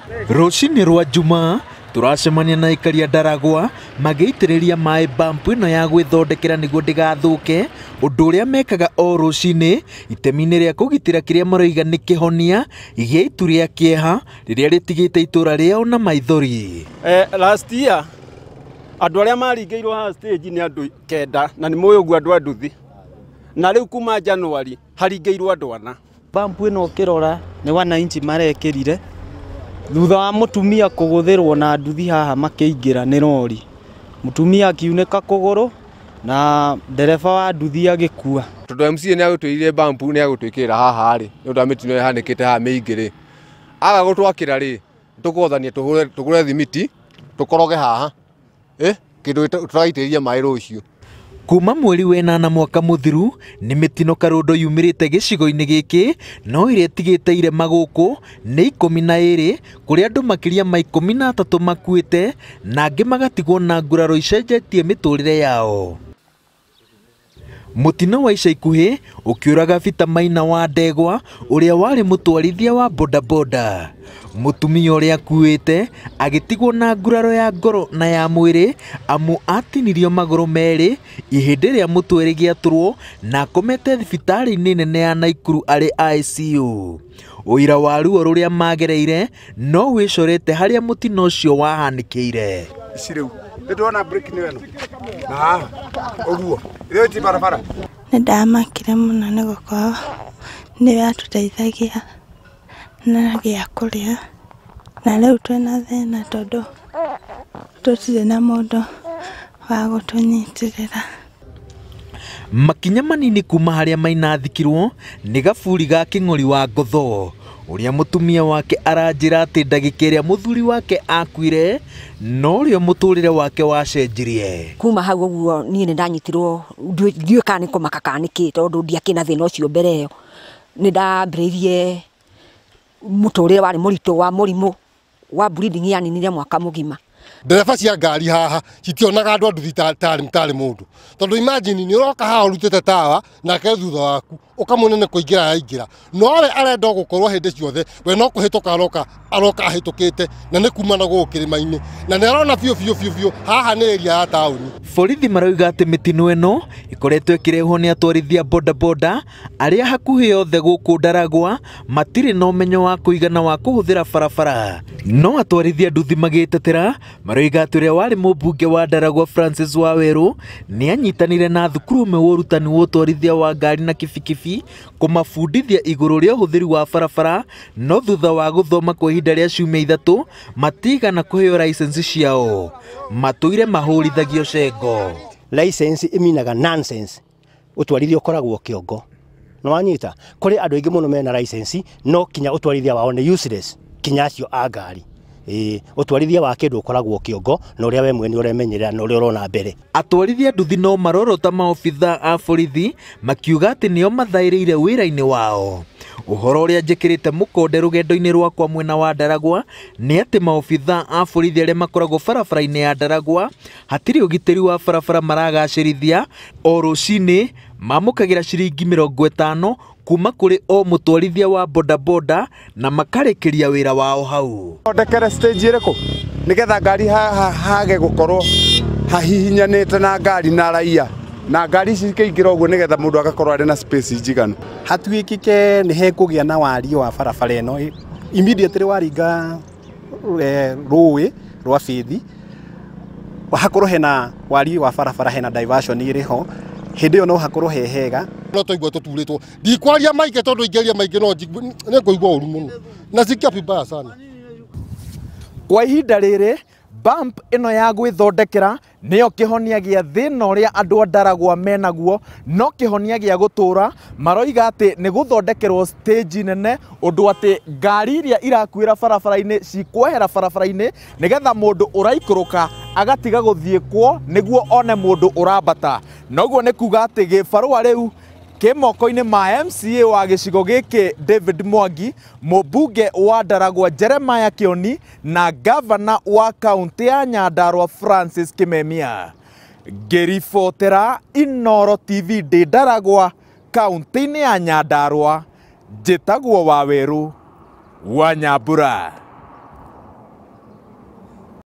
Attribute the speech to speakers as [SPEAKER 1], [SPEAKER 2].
[SPEAKER 1] Rũcinĩ rwa Jumaa tũracemania na aikari a Ndaragwa magĩitĩrĩria maĩ bampu ĩno ya gwĩthondekera nĩguo ndĩgathũke, ũndũ ũrĩa mekaga o rũcinĩ itemi-inĩ rĩa kũgitĩra kĩrĩa maroiga nĩ kĩhonia gĩa itu rĩa kĩeha rĩrĩa rĩtigĩte itũra rĩao na maithori.
[SPEAKER 2] Last year andũ arĩa maringĩirwo haha stage nĩ andũ 9 na nĩ mũĩ ũguo andũ a nduthi, na rĩu kuma January haringĩirwo andũ 4.
[SPEAKER 3] Bampu ĩno ũkĩrora nĩ wananchi marekĩrire thutha wa mũtumia kũgũthĩrwo na nduthi haha makĩingĩra nĩ rori, mũtumia akiunĩka kũgũrũ na ndereba wa nduthi agĩkua.
[SPEAKER 4] Tondũ MCA nĩ agũtwĩrire bampu nĩ agũtwĩkĩrĩra haha rĩ, nĩ ũndũ wa mĩtino ĩhanĩkĩte haha mĩingĩ rĩ, aga gũtwakĩra rĩ, tũkũhothania tũgũre thimiti tũkoroge haha kĩndũ tũraitĩrĩria maĩ rũciũ.
[SPEAKER 1] Kuma mweri wa 8 mwaka mũthiru nĩ mĩtino karũndo yumĩrĩte gĩcigo-inĩ gĩkĩ, no ĩrĩa ĩtigĩte irema gũkũ nĩ 12 kũrĩa andũ makĩria ma 13 makuĩte na angĩ magatigwo na nguraro icenjetie mĩtũrĩre yao. Mũtino wa ica ikuhĩ ũkĩũraga Peter Maina wa Ndegwa ũrĩa warĩ mũtwarithia wa bodaboda. Mũtumia ũrĩa akuĩte agĩtigwo na nguraro ya ngoro na ya mwĩrĩ amu atinirio magũrũ merĩ, ihĩndĩ rĩa mũtwe rĩgĩatũrwo na akomete thibitarĩ-inĩ nene ya Naikuru arĩ ICU. Ũira wa ruo rũrĩa magereire no wĩcorete harĩa mũtino ũcio wahanĩkĩire.
[SPEAKER 5] Ici rĩu nĩndĩrona brake nĩyo ĩno na haha ũguo ĩyo ti barabara.
[SPEAKER 6] Nĩ ndamakire mũno nĩ gũkorwo nĩwe atũteithagia na gĩa kũrĩa, na rĩu twĩna thĩna tondũ tũtirĩ na mũndũ wa gũtũnyitĩrĩra.
[SPEAKER 1] Makinya manini kuma harĩa Maina athikirwo nĩ gaburi ga Kĩng'ori wa Ngotho ũrĩa mũtumia wake aranjĩra atĩ ndagĩka ĩrĩa mũthuri wake akuire norĩo mũtũrĩre wake wacenjirie.
[SPEAKER 7] Kuma hau ũguo niĩ nĩ ndanyitirwo ndiũĩ kana nĩ kũmaka kana nĩ kĩ, tondũ ndiakĩ na thĩna ũcio mbere ĩyo. Nĩ ndambĩrĩirie mũtũrĩre warĩ mũritũ wa mũrimũ wa bleeding yaninire mwaka mũgima.
[SPEAKER 8] Ndereba cia ngari haha citionaga andũ a nduthi tarĩ mũndũ, tondũ imagine nĩ ũroka haha ũrutĩte tawa nake thutha waku ũkamwona nĩ kũingĩra araingĩra, nowe arenda gũkorwo hĩndĩ ciothe we no kũhĩtũka aroka ahĩtũkĩte na nĩ kuma na gũkũ kĩrĩma-inĩ na nĩ arona biũ biũ biũ biũ haha nĩ area ya taũni.
[SPEAKER 1] Borithi maroiga atĩ mĩtino ĩno ĩkoretwo ĩkĩrehwo nĩ atwarithia bodaboda arĩa hakuhĩ othe gũkũ Ndaragwa matirĩ na ũmenyo wa kũigana wa kũhũthĩra barabara. No atwarithia nduthi magĩtetera maroiga atĩ ũrĩa warĩ mũmbunge wa Ndaragwa Francis Wawerũ nĩ anyitanire na thukuru ũmwe wa ũrutani wa ũtwarithia wa ngari na kibikibi kũmabundithia igũrũ rĩa ũhũthĩri wa barabara, no thutha wa gũthoma kwa ihinda rĩa ciumia 3 matigana kũheo license ciao, matũire mahũrithagio cengo.
[SPEAKER 9] License iminaga nonsense, ũtwarithia ũkoragwo kĩongo. Nĩ wanyita kũrĩ andũ aingĩ mũno mena license no kinya ũtwarithia wao nĩ useless, kinya acio a ngari. Ũtwarithia wa kĩndũ ũkoragwo kĩongo na ũrĩa we mwene ũremenyerera na ũrĩa ũrona mbere.
[SPEAKER 1] Atwarithia nduthi no marorota maobitha a borithi makiuga atĩ nĩo mathaĩrĩire wĩra-inĩ wao. Ũhoro ũrĩa njĩkĩrĩte mũkonde rũgendo-inĩ rwakwa mwena wa Ndaragwa nĩ atĩ maobitha a borithi arĩa makoragwo barabara-inĩ ya Ndaragwa hatirĩ ũgitĩri wa barabara maragacĩrithia. O rũcinĩ mamũkagĩra ciringi 50 kuma kũrĩ o mũtwarithia wa bodaboda na makarĩkĩria wĩra wao hau.
[SPEAKER 5] Thondekere stage ĩrĩkũ nĩgetha ngari hage gũkorwo hahihinyanĩte na ngari na raia na ngari ici ikĩingĩra ũguo nĩgetha mũndũ agakorwo arĩ na space njiganu.
[SPEAKER 10] Hatuĩkĩke nĩ hekũgĩa na wariĩ wa barabara ĩno immediately waringa rũĩ rwa Bithi, hakorwo hena wariĩ wa barabara, hena diversion ĩrĩ ho, hĩndĩ ĩyo no hakorwo he hega.
[SPEAKER 8] No twaigua tũturĩtwo, ndikwaria maingĩ tondũ ingĩaria maingĩ no nĩ ngũigua ũru mũno na sikia vibaya sana.
[SPEAKER 1] Kwa ihinda rĩrĩ bump ĩno ya gwĩthondekera nĩyo kĩhonia gĩa thĩna ũrĩa andũ a Ndaragwa menaguo, no kĩhonia gĩa gũtũra maroiga atĩ nĩ gũthondekerwo stage nene ũndũ atĩ ngari iria irakuĩra barabara-inĩ cikwehera barabara-inĩ nĩgetha mũndũ ũraikũrũka agatiga gũthiĩ kuo nĩguo one mũndũ ũrambata. Noguo nĩ kuga atĩ gĩbarũa rĩu kĩ moko-inĩ ma MCA wa gĩcigo gĩkĩ David Mwangi, mũmbunge wa Ndaragwa Jeremiah Kĩoni na gavana wa kaunti ya Nyandarua Francis Kimemia. Ngĩribotera Inooro TV ndĩ Ndaragwa kaunti-inĩ ya Nyandarua, njĩtagwo Wawerũ wa Nyambura.